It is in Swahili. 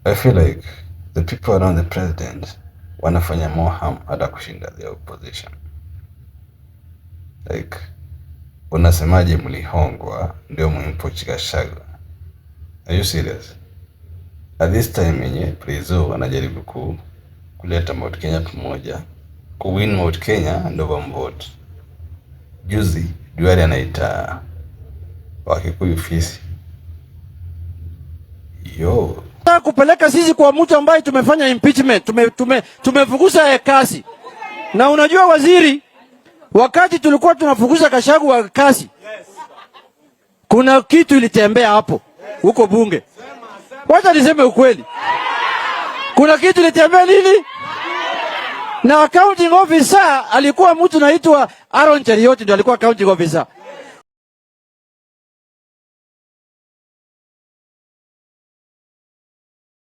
I feel like the people around the president wanafanya more harm hata kushinda the opposition. Like, unasemaje mlihongwa ndio muimpeach Gachagua? Are you serious? At this time yenye Prezo anajaribu kuleta Mount Kenya pamoja, kuwin Mount Kenya ndio wamvote. Juzi Duale anaita Wakikuyu fisi. Yo, kupeleka sisi kwa mtu ambaye tumefanya impeachment, tumefukuza kazi. Na unajua waziri, wakati tulikuwa tunafukuza Gachagua kazi, kuna kitu ilitembea hapo huko bunge. Wacha niseme ukweli, kuna kitu ilitembea nini? Na accounting officer alikuwa mtu naitwa Aaron Cheruiyot, ndio alikuwa accounting officer.